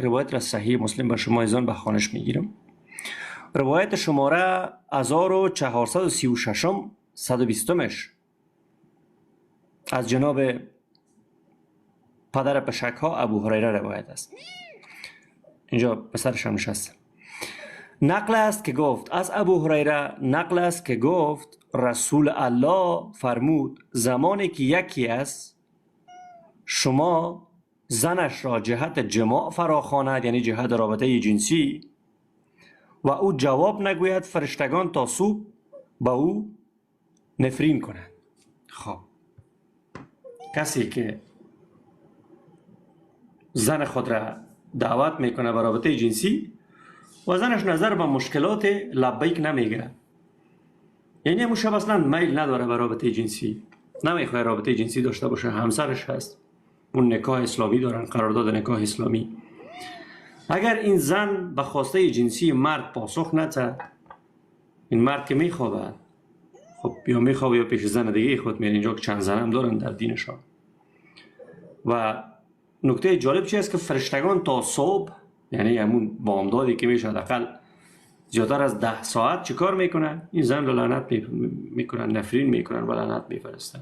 روایت را صحیح مسلم به شما ایزان به خوانش میگیرم. روایت شماره 1436 120 از جناب پدر پشک ها ابو هریره روایت است. اینجا پسرش هم نشسته. نقل است که گفت از ابو هریره نقل است که گفت رسول الله فرمود زمانی که یکی از شما زنش را جهت جماع فراخواند، یعنی جهت رابطه جنسی، و او جواب نگوید فرشتگان تا صبح به او نفرین کنند. خب کسی که زن خود را دعوت میکنه به رابطه جنسی و زنش نظر به مشکلات لبیک نمیگه، یعنی همون شب اصلا میل نداره به رابطه جنسی، نمیخواد رابطه جنسی داشته باشه، همسرش هست، اون نکاح اسلامی دارن، قرارداد نکاح اسلامی. اگر این زن به خواسته جنسی مرد پاسخ نده، این مرد که میخوابد، خب یا میخوابه یا پیش زن دیگه خود میره، اینجا که چند زن هم دارن در دینشان. و نکته جالب چی است که فرشتگان تا صبح، یعنی همون بامدادی که میشه حداقل زیادتر از 10 ساعت، چیکار میکنن؟ این زن رو لعنت میکنن، نفرین میکنن و لعنت میفرستن.